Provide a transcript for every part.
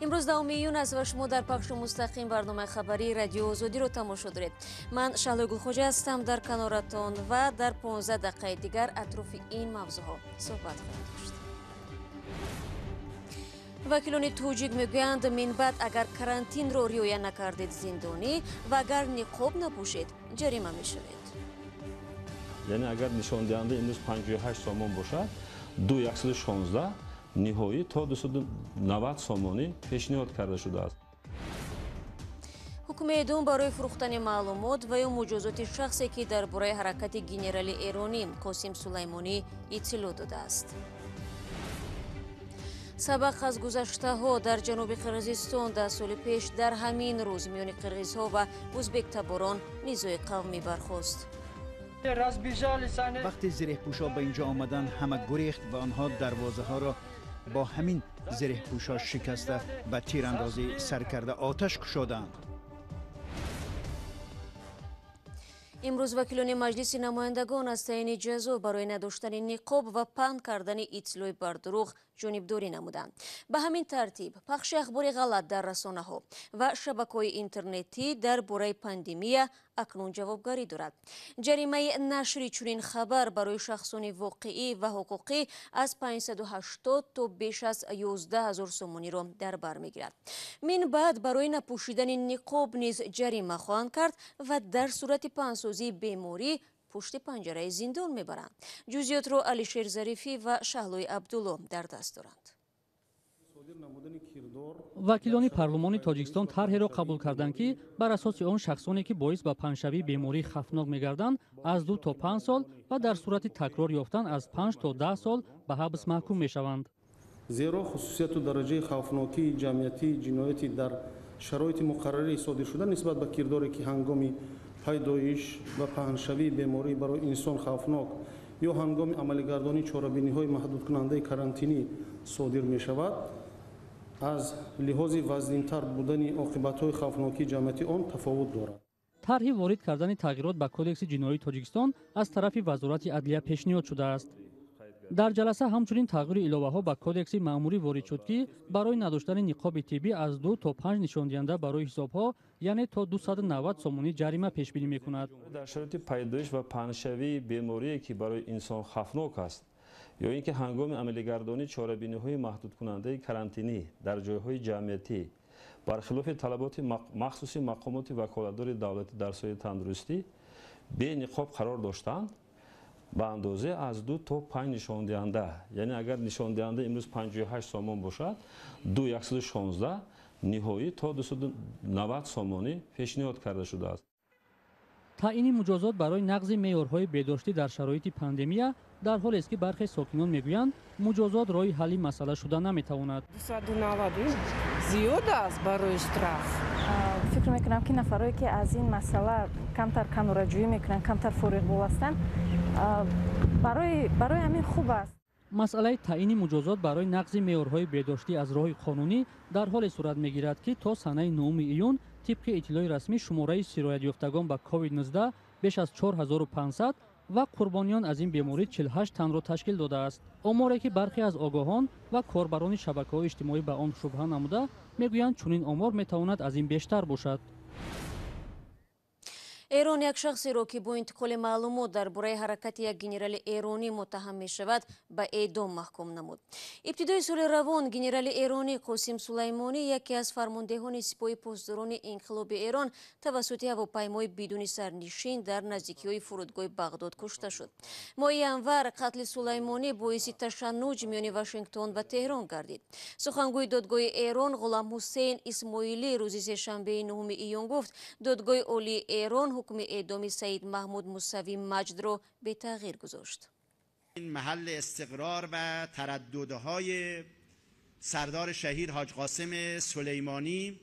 Имрӯз 10 июн аст ва шумо дар пахши мустақим барномаи хабарии Радиои Озодиро тамошо доред. Ман Шаҳлои Гулхоҷа ҳастам дар каноратон ва дар 15 дақиқаи дигар атрофи ин мавзӯъҳо суҳбат хоҳем дошт. Вакилони тоҷик мегӯянд, минбаъд агар карантинро риоя накардед, зиндонӣ ва агар ниқоб напӯшед, ҷарима мешавед. Яъне агар нишондиҳанда имрӯз 58 сомон бошад, 2116 ниҳоӣ то 290 сомонӣ пешниҳод карда шудааст. Ҳукми эъдом барои фурӯхтани маълумот ва ё муҷозоти шахсе, ки дар бораи ҳаракати генерали эронӣ Қосим Сулаймонӣ иттилоъ додааст. Сабақ аз гузаштаҳо. Дар ҷануби Қирғизистон 10 соли пеш дар ҳамин рӯз миёни қирғизҳо ва узбектаборон низои қавмӣ бархост. Вақте зиреҳпӯшо ба инҷо омаданд, ҳама гурехт ва онҳо дарвозаҳоро бо ҳамин зиреҳпӯшо шикаста, ба тирандозӣ сар карда, оташ кушоданд. Имрӯз вакилони Маҷлиси намояндагон аз таъйини ҷазо барои надоштани ниқоб ва паҳн кардани иттилои бардурӯғ ҷонибдорӣ намуданд. Ба ҳамин тартиб, пахши ахбори ғалат дар расонаҳо ва шабакаҳои интернетӣ дар бораи пандемия акнун ҷавобгарӣ дорад. Ҷаримаи нашри чунин хабар барои шахсони воқеӣ ва ҳуқуқӣ аз 580 то беш аз 11 000 сомониро дар бар мегирад. Мин баъд барои напӯшидани ниқоб низ ҷарима хоҳанд кард ва дар сурати паҳнсозии беморӣ пушти панҷараи зиндон мебаранд. Ҷузъиётро Алишер Зарифӣ ва Шаҳлои Абдулло дар даст доранд. Вакилони парлумони Тоҷикистон тарҳеро қабул карданд, ки бар асоси он шахсоне, ки боис ба паҳншавии бемории хавфнок мегарданд, аз 2 то 5 сол ва дар сурати такрор ёфтан аз 5 то 10 сол ба ҳабс маҳкум мешаванд. Зеро хусусияту дараҷаи хавфнокии ҷамъиятии ҷинояти дар шароити муқаррарӣ содиршуда нисбат ба кирдоре, ки ҳангоми пайдоиш ва паҳншавии беморӣ барои инсон хавфнок ё ҳангоми амалигардонии чорабиниҳои маҳдудкунандаи карантинӣ содир мешавад, аз лиҳози вазнинтар будани оқибатҳои хавфнокии ҷамъиятии он тафовут дорад. Тарҳи ворид кардани тағйирот ба Кодекси ҷиноии Тоҷикистон аз тарафи Вазорати адлия пешниҳод шудааст. Дар ҷаласа ҳамчунин тағйиру иловаҳо ба Кодекси маъмурӣ ворид шуд, ки барои надоштани ниқоби тиббӣ аз 2 то 5 нишондиҳанда барои ҳисобҳо, яъне то 290 сомонӣ ҷарима пешбинӣ мекунад. Дар шароити пайдоиш ва паҳншавии беморие, ки барои инсон хавфнок аст, ё ин ки ҳангоми амалигардонии чорабиниҳои маҳдудкунандаи карантинӣ дар ҷойҳои ҷамъиятӣ бархилофи талаботи махсуси мақомоти ваколатдори давлатӣ дар соҳаи тандурустӣ бениқоб қарор доштанд, ба андозе аз 2 то 5 нишондиҳанда, яъне агар нишондиҳанда имрӯз 58 сомон бошад, 2116 ниҳоӣ то 290 сомонӣ пешниҳод карда шудааст. Таъйини муҷозот барои нақзи меъёрҳои беҳдоштӣ дар шароити пандемия дар ҳолест, ки бархе сокинон мегӯянд, муҷозот роҳи ҳалли масъала шуда наметавонад. Зиёд аст барои штраф. Фикр мекунам, ки нафарое, ки аз ин масъала камтар канораҷӯӣ мекунанд, камтар фориғбол ҳастанд, барои ҳамин хуб аст. Масъалаи таъйини муҷозот барои нақзи меъёрҳои беҳдоштӣ аз роҳи қонунӣ дар ҳоле сурат мегирад, ки то санаи 9 июн, тибқи иттилои расмӣ, шумораи сироятёфтагон ба COVID-19 беш аз 4500 ва қурбониён аз ин беморӣ 48 танро ташкил додааст. Оморе, ки бархе аз огоҳон ва корбарони шабакаҳои иҷтимоӣ ба он шубҳа намуда, мегӯянд, чунин омор метавонад аз ин бештар бошад. Эрон як шахсеро, ки бо интиқоли маълумот дар бораи ҳаракати як генерали эронӣ муттаҳам мешавад, ба эъдом маҳкум намуд. Ибтидои соли равон генерали эронӣ Қосим Сулаймонӣ, яке аз фармондеҳони Сипоҳи Посдорони Инқилоби Эрон, тавассути ҳавопаймои бидуни сарнишин дар наздикиҳои фурудгоҳи Бағдод кушта шуд. Моҳи январ қатли Сулаймонӣ боиси ташаннуҷ миёни Вашингтон ва Теҳрон гардид. Сухангӯи додгоҳи Эрон Ғуламҳусейн Исмоилӣ рӯзи сешанбеи 9 июн гуфт, Додгоҳи Олии Эрон ҳукми эъдоми Саид Маҳмуд Мусавӣ Маҷдро бетағйир гузошт. محل استقرار و ترددهای سردار شهید حاج قاسم سلیمانی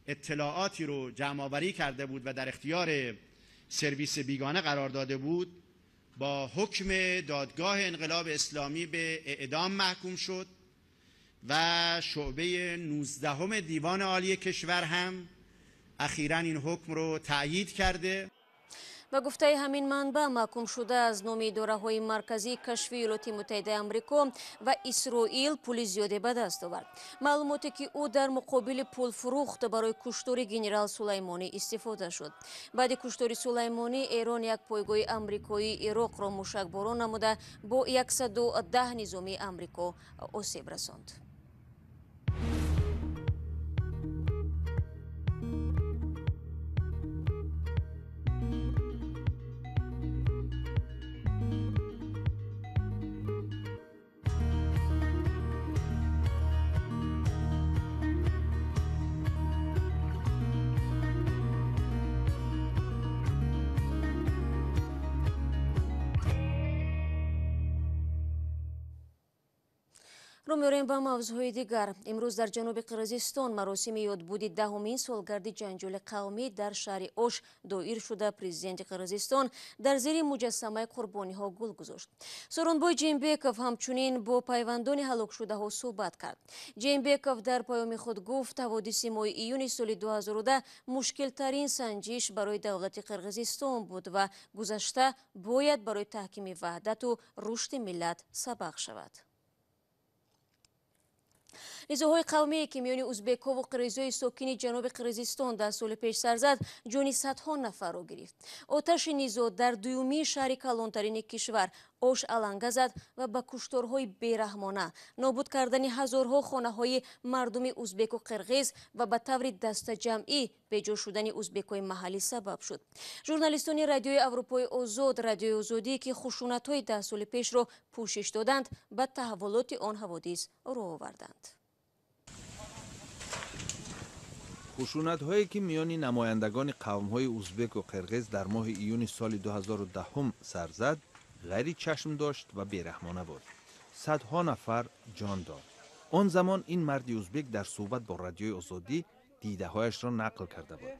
اطلاعاتی رو جمعآوری کرده بود و در اختیار سرویس بیگانه قرار داده بود، با حکم دادگاه انقلاب اسلامی به اعدام محکوم شد و شعبه 19 دیوان عالی کشور هم اخیرا این حکم رو تأیید کرده. Ба гуфтаи ҳамин манбаъ, маҳкум шуда аз номи идораҳои марказии кашфи Иёлоти Муттаҳидаи Амрико ва Исроил пули зиёде ба даст овард. Маълумоте ки ӯ дар муқобили пул фурӯхт барои куштори генерал Сулаймонӣ истифода шуд. Баъди куштори Сулаймонӣ Эрон як пойгоҳи амрикоии Ироқро мушакборон намуда бо 110 низомии Амрико осеб расонд. Рӯ меорем ба мавзӯъҳои дигар. Имрӯз дар ҷануби Қирғизистон маросими ёдбуди даҳумин солгарди ҷанҷоли қавмӣ дар шаҳри Ош доир шуда, президенти Қирғизистон дар зери муҷассамаи қурбониҳо гул гузошт. Сооронбой Жээнбеков ҳамчунин бо пайвандони ҳалокшудаҳо суҳбат кард. Жээнбеков дар паёми худ гуфт, ҳаводиси моҳи июни соли 2010 мушкилтарин санҷиш барои давлати Қирғизистон буд ва гузашта бояд барои таҳкими ваҳдату рушди миллат сабақ шавад. Низоъҳои қавмие ки миёни узбекҳову қирғизҳои сокини ҷануби Қирғизистон дар соли пеш сар зад, ҷони садҳо нафарро гирифт. Оташи низоъ дар дуюмии шаҳри калонтарини кишвар Ош аланга зад ва ба кушторҳои бераҳмона, нобуд кардани ҳазорҳо хонаҳои мардуми узбеку қирғиз ва ба таври дастаҷамъӣ беҷо шудани узбекҳои маҳаллӣ сабаб шуд. Журналистони Радиои Аврупои Озод, Радиои Озодӣ, ки хушунатҳои 10 соли пешро пӯшиш доданд, ба таҳаввулоти он ҳаводис рӯ оварданд. Хушунатҳое ки миёни намояндагони қавмҳои узбеку қирғиз дар моҳи июни соли 2010 сар зад, ғайри чашм дошт ва бераҳмона буд. Садҳо нафар ҷон дод. Он замон ин марди узбек дар суҳбат бо Радиои Озодӣ дидаҳояшро нақл карда буд.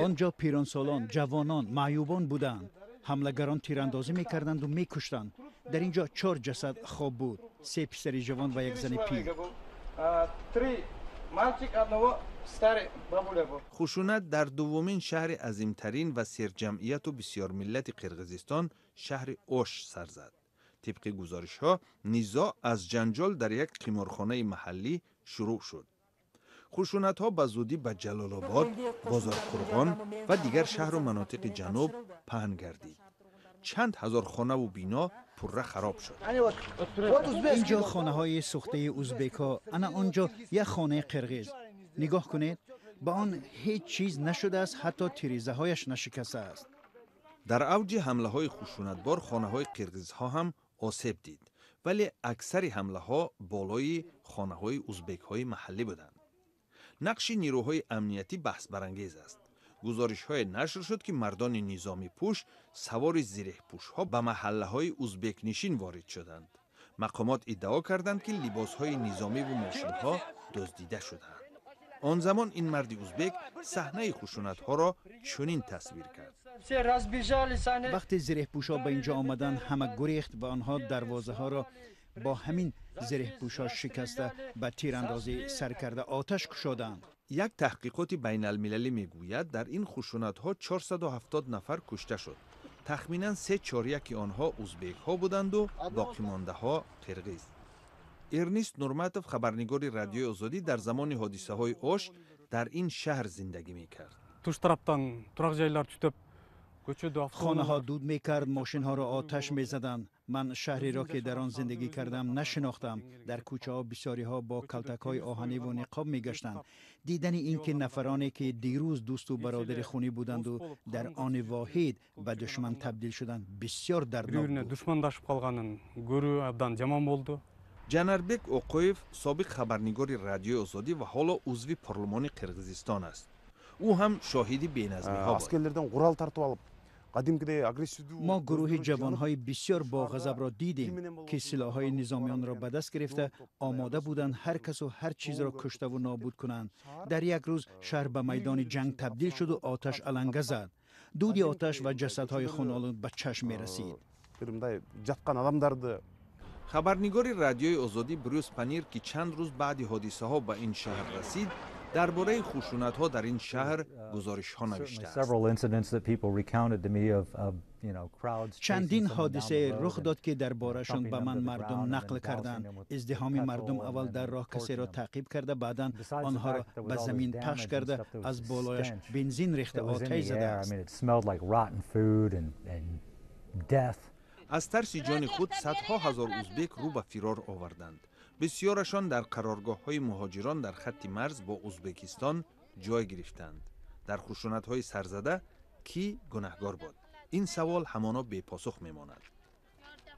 Он ҷо пиронсолон, ҷавонон, маъюбон буданд. Ҳамлагарон тирандозӣ мекарданду мекуштанд. Дар ин ҷо чор ҷасад хоб буд: се писари ҷавон ва як зани пир. Хушунат дар дуввумин шаҳри азимтарин ва серҷамъияту бисёрмиллати Қирғизистон, шаҳри Ош, сар зад. Тибқи гузоришҳо, низоъ аз ҷанҷол дар як қиморхонаи маҳаллӣ шурӯъ шуд. Хушунатҳо ба зудӣ ба Ҷалолобод, Бозорқурғон ва дигар шаҳру манотиқи ҷануб паҳн гардид. Чанд ҳазор хонаву бино пурра хароб шуд. Ин ҷо хонаҳои сӯхтаи узбекҳо, ана он ҷо як хонаи қирғиз. Нигоҳ кунед, ба он ҳеҷ чиз нашудааст, ҳатто тирезаҳояш нашикастааст. Дар авҷи ҳамлаҳои хушунатбор хонаҳои қирғизҳо ҳам осеб дид, вале аксари ҳамлаҳо болои хонаҳои узбекҳои маҳаллӣ буданд. Нақши нирӯҳои амниятӣ баҳсбарангез аст. Гузоришҳое нашр шуд, ки мардони низомипӯш савори зиреҳпӯшҳо ба маҳаллаҳои узбекнишин ворид шуданд. Мақомот иддао карданд, ки либосҳои низомиву мошинҳо дуздида шудаанд. Он замон ин марди узбек саҳнаи хушунатҳоро чунин тасвир кард. Вақте зиреҳпӯшҳо ба ин ҷо омаданд, ҳама гурехт ва онҳо дарвозаҳоро бо ҳамин зиреҳпӯшҳо шикаста, ба тирандозӣ сар карда, оташ кушоданд. Як таҳқиқоти байналмилалӣ мегӯяд, дар ин хушунатҳо 470 нафар кушта шуд. Тахминан се чоряки онҳо узбекҳо буданду боқимондаҳо қирғиз. Эрнист Нурматов, хабарнигори Радиои Озодӣ, дар замони ҳодисаҳои Ош дар ин шаҳр зиндагӣ мекард. Туш тараптан турак жайлар түтөп, көчөдө Хонаҳо дуд мекард, мошинҳоро оташ мезаданд. Ман шаҳреро, ки дар он зиндагӣ кардам, нашинохтам. Дар кӯчаҳо бисёриҳо бо калтакҳои оҳаниву ниқоб мегаштанд. Дидани ин ки нафароне, ки дирӯз дӯсту бародари хунӣ буданду, дар они воҳид ба душман табдил шуданд, бисёр дарднок буд. Душмандашып калганын көрүү абдан жаман болду. Ҷанарбек Оқоев собиқ хабарнигори Радиои Озодӣ ва ҳоло узви парлумони Қирғизистон аст. Ӯ ҳам шоҳиди беназмиҳо буд. Аскерлерден курал тартып алып, кадимкидей агрессивдүү Мо гурӯҳи ҷавонҳои бисёр боғазабро дидем, ки силоҳҳои низомиёнро ба даст гирифта, омода буданд ҳар касу ҳар чизро куштаву нобуд кунанд. Дар як рӯз шаҳр ба майдони ҷанг табдил шуду оташ аланга зад. Дуди оташ ва ҷасадҳои хунолуд ба чашм мерасид. Бир мындай жаткан адамдарды. Хабарнигори Радиои Озодӣ Брюс Панир, ки чанд рӯз баъди ҳодисаҳо ба ин шаҳр расид, дар бораи хушунатҳо дар ин шаҳр гузоришҳо навиштааст. Чандин ҳодисае рух дод, ки дар борашон ба ман мардум нақл карданд. Издиҳоми мардум аввал дар роҳ касеро таъқиб карда, баъдан онҳоро ба замин пахш карда, аз болояш бензин рехта оташ задааст. Аз тарси ҷони худ садҳо ҳазор узбек рӯ ба фирор оварданд. Бисёрашон дар қароргоҳҳои муҳоҷирон дар хатти марз бо Узбекистон ҷой гирифтанд. Дар хушунатҳои сарзада кӣ гунаҳгор буд? Ин савол ҳамоно бепосух мемонад.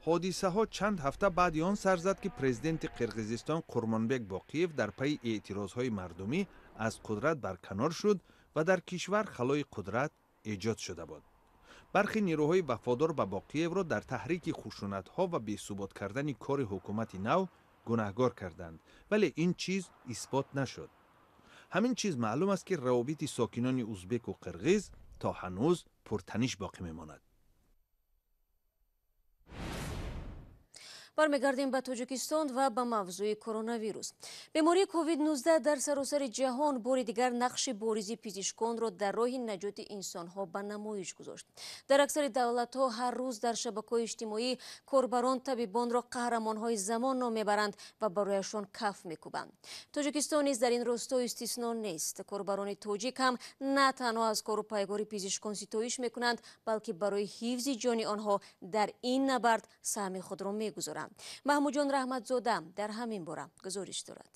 Ҳодисаҳо чанд ҳафта баъди он сар зад, ки президенти Қирғизистон Қурмонбек Боқиев дар пайи эътирозҳои мардумӣ аз қудрат барканор шуд ва дар кишвар халои қудрат эҷод шуда буд. Бархи нерӯҳои вафодор ба Боқиевро дар таҳрики хушунатҳо ва бесубот кардани кори ҳукумати нав гунаҳгор карданд, вале ин чиз исбот нашуд. Ҳамин чиз маълум аст, ки равобити сокинони узбеку қирғиз то ҳанӯз пуртаниш боқӣ мемонад. Бармегардем ба Тоҷикистон ва ба мавзӯи коронавирус. Бемории COVID-19 дар саросари ҷаҳон бори дигар нақши боризи пизишконро дар роҳи наҷоти инсонҳо ба намоиш гузошт. Дар аксари давлатҳо ҳар рӯз дар шабакаҳои иҷтимоӣ корбарон табибонро қаҳрамонҳои замон ном мебаранд ва барояшон каф мекӯбанд. Тоҷикистон низ дар ин росто истисно нест. Корбарони тоҷик ҳам на танҳо аз кору пайгори пизишкон ситоиш мекунанд, балки барои ҳифзи ҷони онҳо дар ин набард саҳми худро мегузоранд. Маҳмудҷон Раҳматзода дар ҳамин бора гузориш дорад.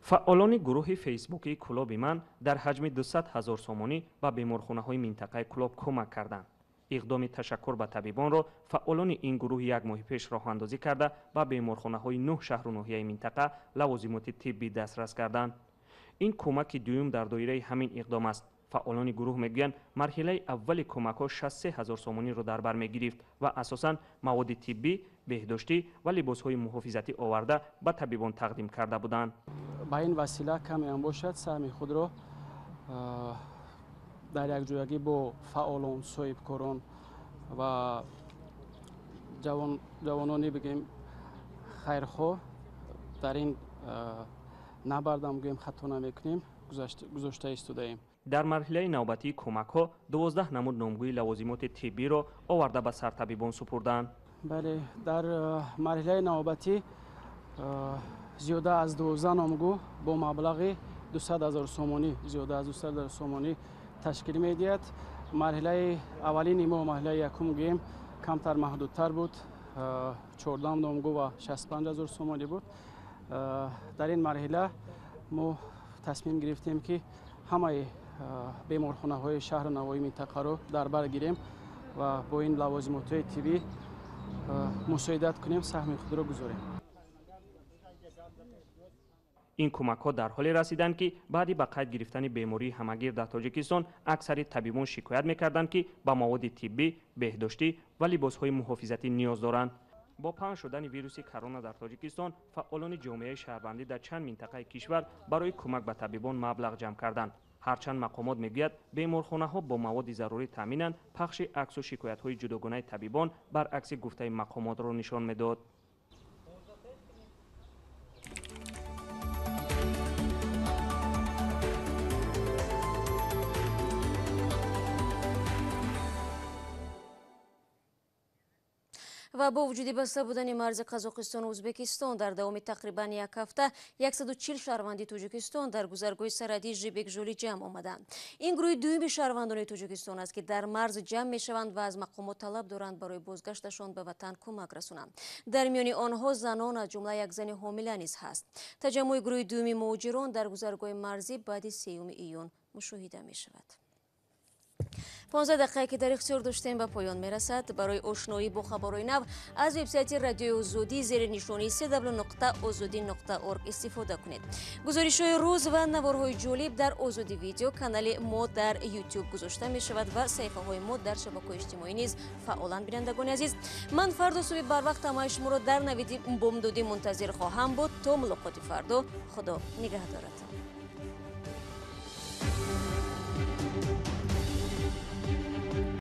Фаъолони гурӯҳи фейсбукии Кӯлоби ман дар ҳаҷми 200 ҳазор сомонӣ ба беморхонаҳои минтақаи Кӯлоб кӯмак карданд. Иқдоми ташаккур ба табибонро фаъолони ин гурӯҳ як моҳи пеш роҳандозӣ карда, ба беморхонаҳои 9 шаҳру ноҳияи минтақа лавозимоти тиббӣ дастрас карданд. Ин кӯмаки дуюм дар доираи ҳамин иқдом аст. Фаъолони гурӯҳ мегӯянд, марҳилаи аввали кӯмакҳо 63 ҳазор сомониро дар бар мегирифт ва асосан маводи тиббӣ, беҳдоштӣ ва либосҳои муҳофизатӣ оварда ба табибон тақдим карда буданд. Ба ин васила камеам бошад саҳми худро дар якҷоягӣ бо фаъолон, соҳибкорон ва ҷавонони бигем хайрхоҳ дар ин набардам гӯем хато намекунем, гузошта истодаем. Дар марҳилаи навбатии кӯмакҳо 12 намуд номгӯи лавозимоти тиббиро оварда ба сартабибон супурданд. Бале, дар марҳилаи навбатӣ зиёда аз 12 номгӯ бо маблағи 200 ҳазор сомонӣ, зиёда аз 200 ҳазор сомонӣ ташкил медиҳад. Марҳилаи аввалини мо, марҳилаи якум гӯем, камтар маҳдудтар буд, 14 номгӯ ва 65 ҳазор сомонӣ буд. Дар ин марҳила мо тасмим гирифтем, ки ҳамаи беморхонаҳои шаҳру навоҳии минтақаро дар бар гирем ва бо ин лавозимотҳои тиббӣ мусоидат кунем, саҳми худро гузорем. Ин кӯмакҳо дар ҳоле расиданд, ки баъди ба қайд гирифтани бемории ҳамагир дар Тоҷикистон аксари табибон шикоят мекарданд, ки ба маводи тиббӣ, беҳдоштӣ ва либосҳои муҳофизатӣ ниёз доранд. Бо паҳн шудани вируси корона дар Тоҷикистон фаъолони ҷомеаи шаҳрвандӣ дар чанд минтақаи кишвар барои кӯмак ба табибон маблағ ҷамъ карданд. Ҳарчанд мақомот мегӯяд, беморхонаҳо бо маводи зарурӣ таъминанд, пахши аксу шикоятҳои ҷудогонаи табибон баръакси гуфтаи мақомотро нишон медод. Ва бо вуҷуди баста будани марзи Қазоқистону Ӯзбекистон дар давоми тақрибан як ҳафта 140 шаҳрванди Тоҷикистон дар гузаргоҳи сарҳадии Жибек-Жӯли ҷамъ омаданд. Ин гурӯҳи дуюми шаҳрвандони Тоҷикистон аст, ки дар марз ҷамъ мешаванд ва аз мақомот талаб доранд барои бозгашташон ба ватан кӯмак расонанд. Дар миёни онҳо занон, аз ҷумла як зани ҳомила низ ҳаст. Таҷаммуи гурӯҳи дуюми муҳоҷирон дар гузаргоҳи марзӣ баъди 3 июн мушоҳида мешавад. 15 дақиқае ки дар ихтиёр доштем ба поён мерасад. Барои ошноӣ бо хабарҳои нав аз вебсайти Радиои Озодӣ зери нишонии cw.ozodi.org истифода кунед. Гузоришҳои рӯз ва наворҳои ҷолиб дар Озодӣ видео канали мо дар YouTube гузошта мешавад ва саҳифаҳои мо дар шабакаҳои иҷтимоӣ низ фаъоланд. Бинандагони азиз, ман фардо субҳи барвақт ҳамаи шуморо дар навиди бомдодӣ мунтазир хоҳам буд. То мулоқоти фардо, Худо нигаҳдоратон.